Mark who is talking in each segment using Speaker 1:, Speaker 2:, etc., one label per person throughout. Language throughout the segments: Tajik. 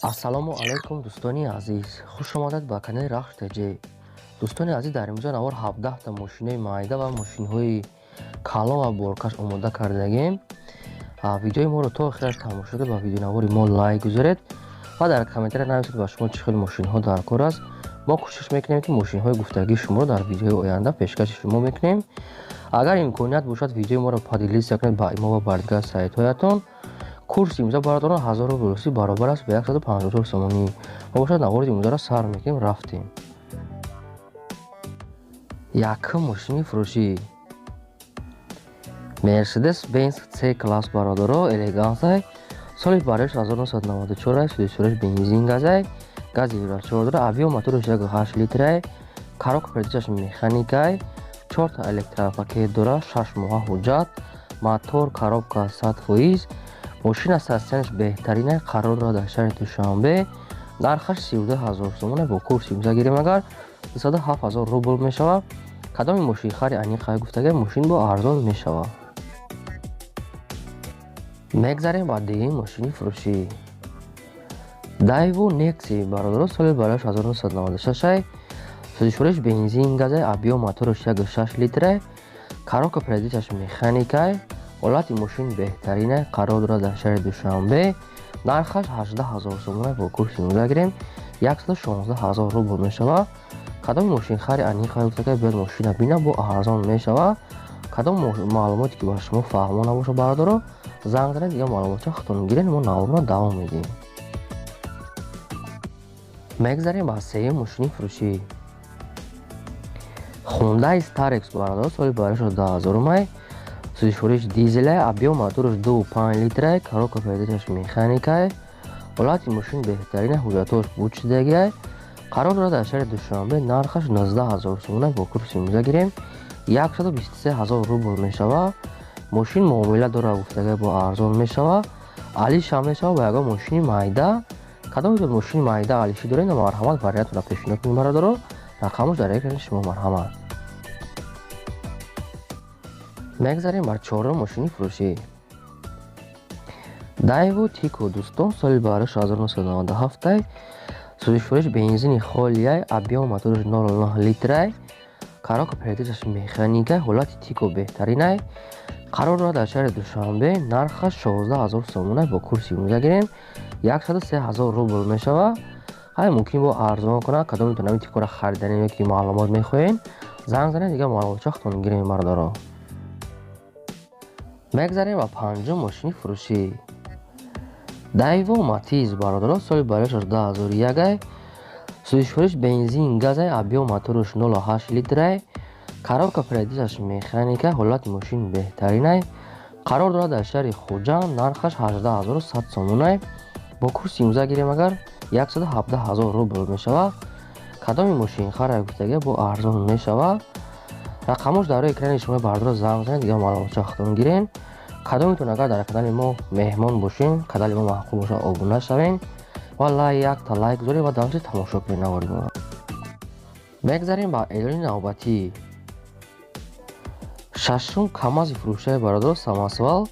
Speaker 1: Ассалому алайкум, дӯстони азиз, хуш омадед ба канали Рахш ТЖ. Дӯстони азиз, дар имрӯза навор 17та мошинои майда ва мошинҳои калон ва боркаш омода кардагем. Видеои моро то охираш тамошо кунед, ба видеонавори мо лайк гузоред ва дар комментария нависед, ба шумо чӣ хел мошинҳо дар кор аст. Мо кӯшиш мекунем, ки мошинҳои гуфтагии шуморо дар видеои оянда пешкаши шумо мекунем. Агар имконият бошад, видеои моро поделиться кунед ба имо ва бар дигар сайтҳоятон. Курси имрӯза, бародарон, 1000 рубл русӣ баробар аст ба 154 сомонӣ. Мо бошад, навори имрӯзаро сар мекунем. Рафтем. Якум мошини фурӯшӣ: Мерседес Бенз С класс, бародаро, элегансай, соли бароиш 1994, сӯзишвориш бензин, газай, гази 4 дора, объём мотораш 1,8 литрай, коробка передачаш механикай, чорта электропакет дора, 6 моҳа ҳуҷҷат, мотор, коробка 100%. Мошина состоянияш беҳтарина, қарор дорад дар шаҳри Душанбе. Нархаш 32 000 сомона, бо курси имрӯза гирем агар, 207 000 рубл мешавад. Кадоми мошинхари аниқа гуфтага, мошин бо арзон мешавад. Мегзарем ба дуюми мошини фурӯшӣ: Дайву Некси, бародаро, соли барояш 1996, сӯзишвориш бензин, газай, объём мотораш 1,6 литрай, коробка передачаш механикай, ҳолати мошин беҳтарина, қарор дорад дар шаҳри Душанбе. Нархаш 18 000 сомона, бо курси имрӯза гирем, 116 000 рубл мешавад. Кадоми мошинхари аниқа гуфтага, биёд мошина бина, бо арзон мешавад. Кадом маълумоте ки ба шумо фаҳмо набошад, бародаро, занг занед, дигар маълумотҳо худтон гиред. Мо наворро давом медиҳем. Мегзарем ба сеюм мошини фурӯшӣ: Хундай Старекс, бародаро, соли барояш 2000-умай, сӯзишвориш дизелай, объём мотораш 2,5 литрай, коробка передачаш механикай, ҳолати мошин беҳтарина, ҳуҷҷатҳош буд шудагиай, қарор дорад дар шаҳри Душанбе. Нархаш 19 000 сомона, бо курси имрӯза гирем, 123 000 рубл мешавад. Мошин муомила дорад гуфтага, бо арзон мешавад, алишам мешавад ба ягон мошини майда. Кадом мошини майда алишӣ доред, марҳамат, вариантро пешниҳод кунед, бародаро. Рақамош дар экрани шумо, марҳамат. Мегзарем бар чорум мошини фурӯшӣ: Дайву Тико, дӯстон, соли барош 1997, сӯзишвориш бензини холиай, объём мотораш 0,9 литрай, коробка передачаш механикай, ҳолати Тико беҳтаринай, қарор дорад дар шаҳри Душанбе. Нархаш 16 000 сомона, бо курси имрӯза гирем, 103 000 рубл мешавад. Ҳай, мумкин бо арзон кунад. Кадомитон ҳамин Тикоро хариданем ё ки маълумот мехоҳед, занг занед, дигар маълумотча худтон гирем, бародаро. Мегзарем ба панҷум мошини фурӯшӣ: Дайво Матиз, бародаро, соли барояш 2001, сӯзишвориш бензин, газай, объём мотораш 0,8 литрай, коробка передачаш механика, ҳолати мошин беҳтаринай, қарор дорад дар шаҳри Хуҷанд. Нархаш 18 100 сомонай, бо курси имрӯза гирем агар, 117 000 рубл мешавад. Кадоми мошинхара гуфтага, бо арзон мешавад. Рақамош дар рӯи экрани шумо, бародаро, занг занед, дигар маълумотча худтон гирен. Кадомитон агар дар канали мо меҳмон бошен, канали мо маъқул бошад, обуна шавен ва лайк, якта лайк гузоред ва давомчи тамошо кунед навори моро. Мегзарем ба эълони навбатӣ: шашум Камази фурӯшаи, бародаро, самосвал,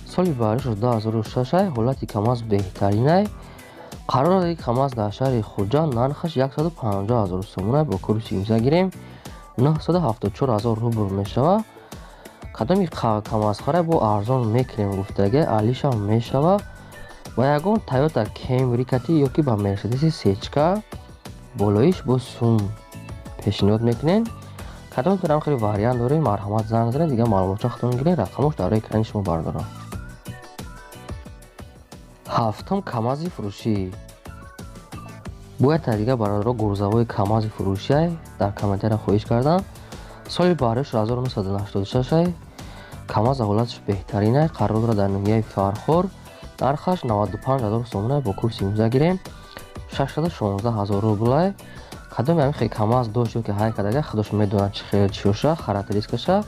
Speaker 1: соли барош 2006, ҳолати Камаз беҳтаринай, қарор дорад Камаз дар шаҳри Хуҷанд. Нархаш 150 000 сомона, бо курси имрӯза гирем, 974 000 рубл мешавад. Кадоми камазхара бо арзон мекунем гуфтага, алишам мешавад ва ягон Тойота Кемри кати ё ки ба Мерседеси сечка болоиш бо сум пешниҳод мекунем. Кадомтонам хеле вариант дорем, марҳамат, занг занед, дигар маълумотча худтон гиред. Рақамош дар рӯи экрани шумо, бардорам. Ҳафтум Камази фурӯшӣ: бояд дигар, бародаро, грузовой Камази фурӯшиай дар комментария хоҳиш кардам. Соли барош 1986, Камаза ҳолаташ беҳтаринай, қарор дорад дар ноҳияи Фархор. Нархаш 95 000 сомона, бо курси имрӯза гирем, 616 000 рублай. Кадоми ҳамин хел Камаз дошт ё ки ҳай кардага, худош медонад чӣ хел чиёша характеристикаша.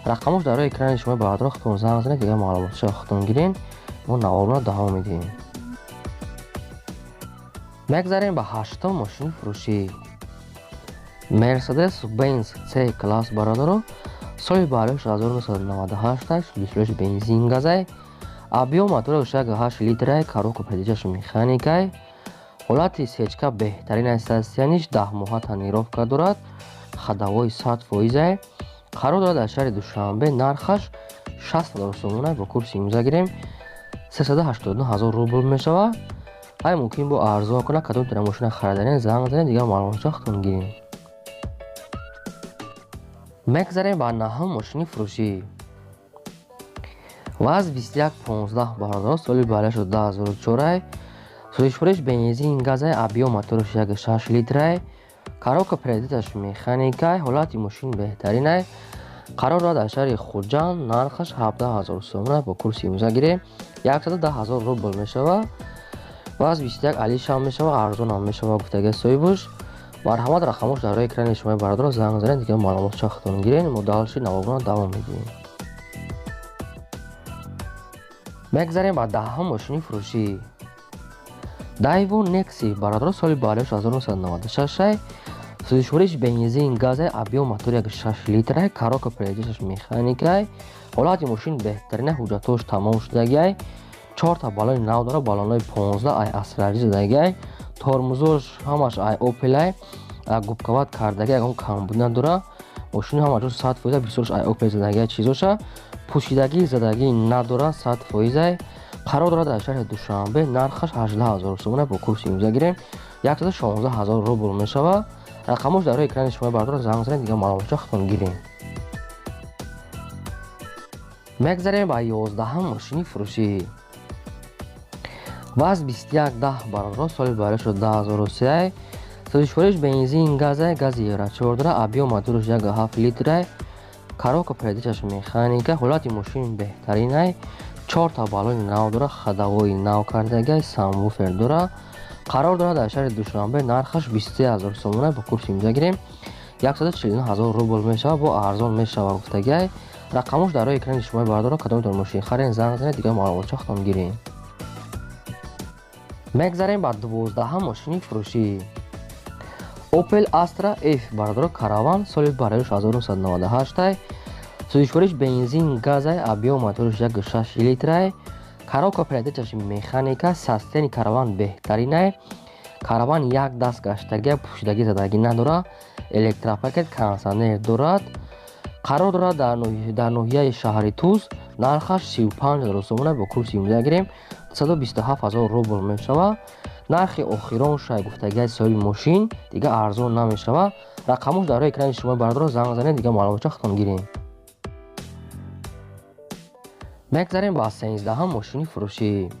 Speaker 1: Рақамош дар рӯи экрани шумо, бародаро, худтон занг занед, дигар маълумотша худтон гирен. Мо наворро давом медиҳем. Мегзарем ба ҳаштум мошини фурӯшӣ: Мерседес Бенз С класс, бародаро, соли барош 1998, сӯзишвориш бензин, газай, объём мотораш 1,8 литрай, коробка передачаш механикай. Ҳолати сечка беҳтарин аст, состояниш 10 моҳа тонировка дорад, ходовой 100%. Қарор дорад дар шаҳри Душанбе, нархаш 60 ҳазор сомона, бо курси имрӯза гирем 389 ҳазор рубл мешавад. Ай мумкин бо арзон кунад. Кадомтона мошина хариданед, занг занед, дигар маълумотча худтон гирем. Мегзарем ба наҳум мошини фурӯшӣ. ВАЗ 2115, бародаро, соли барояшо 2004. Сӯзишвориш бензин газай, объём мотораш 1,6 литрай, коробка передачаш механикай, ҳолати мошин беҳтаринай. Қарор дорад дар шаҳри Хуҷанд, нархаш 17 ҳазор сомона, бо курси имрӯза гирем 110 ҳазор рубл мешавад. ВАЗ 21 алишам мешавад, арзонам мешавад, гуфтаги соҳибаш. Марҳамат, рақамош дар рӯи экрани шумои, бародаро, занг занед, дигар маълумотча худтон гирен. Мо дальше наворона давом медиҳем. Мегзарем ба даҳум мошини фурӯшӣ. Daewoo Nexia, бародаро, соли барояш 1996. Сӯзишвориш бензин газай, объём мотор 1,6 литрай, коробка передачаш механикай, ҳолати мошин беҳтарина, ҳуҷҷатҳош тамом шудагиай, чорта баллони нав дора, баллонҳои 15 ай Astra J задагиай, тормозош ҳамаш ай Opel-ай, губкават кардаги, ягон камбуд надора. Мошини ҳама ҷо 100%, бисёрш ай Opel задагиай, чизоша пӯшидагӣ задагӣ надора, 100%. Қарор дорад дар шаҳри Душанбе, нархаш 18 ҳазор сомона, бо курси имрӯза гирем 116 ҳазор рубл мешавад. Рақамош дар рӯи экрани шумо, бародаро, занг занед, дигар маълумотча худтон гирем. Мегзарем ба 11-ҳам мошини фурӯшӣ. ВАЗ 2110, бародаро, соли барояшо 2003. Сӯзишвориш бензин газай, гази Евро 4 дора, объём мотораш 1,7 литрай, коробка передачаш механика, ҳолати мошин беҳтаринай, чорта баллони нав дора, ходовои нав кардагиай, сабвуфер дора. Қарор дорад дар шаҳри Душанбе, нархаш 23 ҳазор сомона, бо курси имрӯза гирем 149 ҳазор рубл мешавад, бо арзон мешавад, гуфтагиай. Рақамош дар рӯи экрани шумои, бародаро, кадомтон мошин харен, занг занед, дигар маълумотча худтон гирем. Мегзарем ба 12-ҳам мошини фурӯшӣ. Opel Astra F, бародаро, караван, соли барояш 1998. Сӯзишвориш бензин газай, объём мотораш 1,6 литрай, коробка передачаш механика, состояни караван беҳтаринай. Караван як даст гаштагия, пӯшидагӣ задагӣ надора, электропакет, кондитсионер дорад. Қарор дорад дар ноҳияи шаҳри Туз, нархаш 35 ҳазор сомона, бо курси имрӯза гирем 127 ҳазор рубл мешавад. Нархи охирон шай, гуфтагиай соҳиби мошин, дигар арзон намешавад. Рақамош дар рӯи экрани шумо, бародаро, занг занед, дигар маълумотча худтон гирем. Мегзарем ба 13-ҳам мошини фурӯшӣ.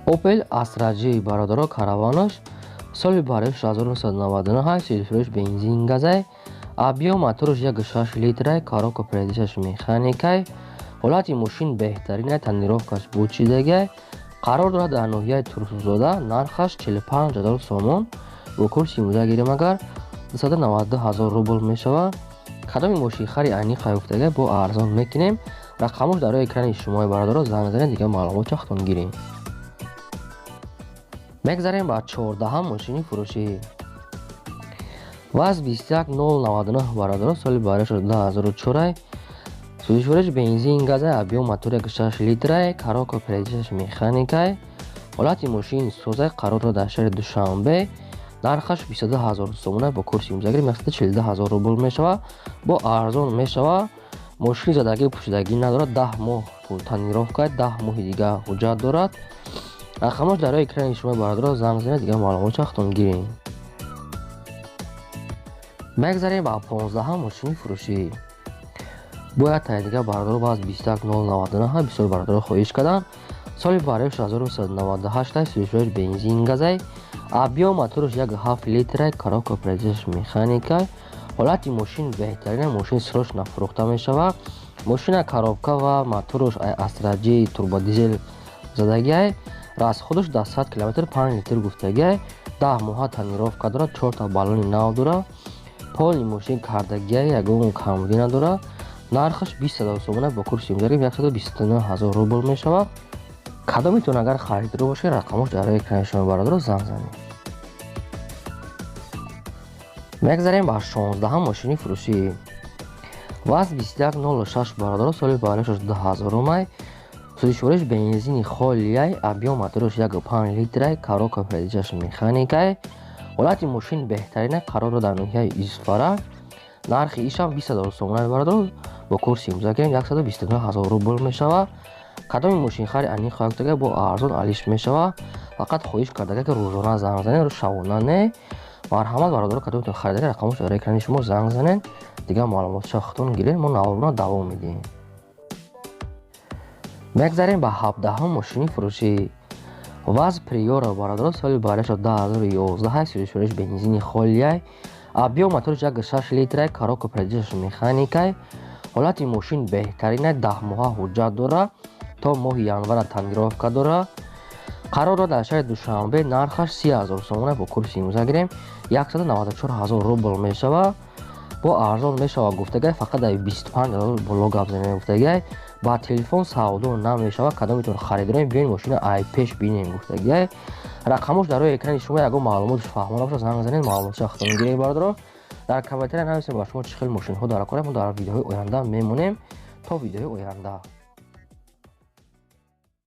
Speaker 1: Opel Astra J, бародаро, караванаш, соли барояш 1999, сӯзишвориш бензин газай, объём мотораш 1,6 литрай, коробка передачаш механикай, ҳолати мошин беҳтаринай, тонировкаш бучидагиай. Қарор дорад дар ноҳияи Турсунзода, нархаш 45 ҳазор сомон, бо курси имрӯза гирем агар 292 ҳазор рубл мешавад. Кадоми мошинхари аниқа, гуфтагиай, бо арзон мекунем. Рақамош дар рӯи экрани шумои, бародаро, занг занед, дигар маълумотча худтон гирем. Мегзарем ба 14-ҳам мошини фурӯшӣ. ВАЗ 21099, бародаро, соли барояш 2004. Сӯзишвориш бензин газай, объём мотор 1,6 литрай, коробка передачаш механикай, ҳолати мошин созай. Қарор дорад дар шаҳри Душанбе, нархаш 22 ҳазор сомона, бо курси имрӯза гирем 142 ҳазор рубл мешавад, бо арзон мешавад. Мошини задагӣ пӯшидагӣ надорад, 10 моҳ тонировка, 10 моҳи дигар ҳуҷҷат дорад. Рақамош дар рӯи экрани шумо, бародаро, занг занед, дигар маълумотча худтон гирем. Мегзарем ба 15-ҳам мошини фурӯшӣ. Бояд таи дигар, бародаро, ВАЗ 21099, бисёр бародаро хоҳиш карданд. Соли барояш 1998, сӯзишвориш бензин газай, объём мотораш 1,7 литрай, коробка передачаш механикай, ҳолати мошин беҳтарина, мошин срочно фурӯхта мешавад. Мошина коробка ва мотораш Astra J турбодизел задагиай, расходаш дар 100 километр 5 литр гуфтагиай, 10 моҳа тонировка дорад, чорта баллони нав дорад, полный мошин кардагиай, ягон камбудӣ надорад. Нархаш 20 ҳазор сомона, бо курси имрӯза 129 ҳазор рубл мешавад. Кадомитон агар харидор бошед, рақамош дар рӯи экрани шумо, бародаро, занг занед. Мегзарем ба 16-ҳам мошини фурӯшӣ. ВАЗ 2106, бародаро, соли барояш 2000. Сӯзишвориш бензини холиай, объём мотораш 1,5 литрай, коробка передачаш механикай. Ҳолати мошин беҳтарина, қарор дар ноҳияи Исфара. Нархи ишам 20 000 сомона, бародаро. Бо курси имрӯза гирем, 129 000 рубл мешава. Кадоми мошинхари аниқ хоҳад, бо арзон алиш мешава. Фақат хоҳиш кардага, ки рӯзона занг занед, шабона не. Марҳамат, бародаро, кадомитон харидари, рақамош дар экрани шумо, занг занед, дигар маълумотша худтон гиред. Мо наворона давом медиҳем. Мегзарем ба 17-ҳум мошини фурӯшӣ. ВАЗ Приора, бародаро, соли бариашо 2011, сӯзишвориш бензини холиай, объём моториш 1,6 литрай, коробка передачаш механикай. Ҳолати мошин беҳтаринай, 10 моҳа ҳуҷҷат дора, то моҳи январа тонировка дора. Қарор дорад дар шаҳри Душанбе. Нархаш 30 000 сомона, бо курси имрӯза гирем, 194 000 рубл мешава. Бо арзон мешава гуфтагай, фақат дар 25 000 боло гап занем гуфтагай. Ба телефон савдо намешава. Кадомитон харидорем, биёин, мошина ай пеш бинем гуфтагай. Рақамош дар рӯи экрани шумо. Ягон маълумотш фаҳмо набошад, занг занед, маълумотша худтон гиред. Бародаро, дар комментария нависем, ба шумо чӣ хел мошинҳо дар кор. Мо дар видеоҳои оянда мемонем. То видеои оянда.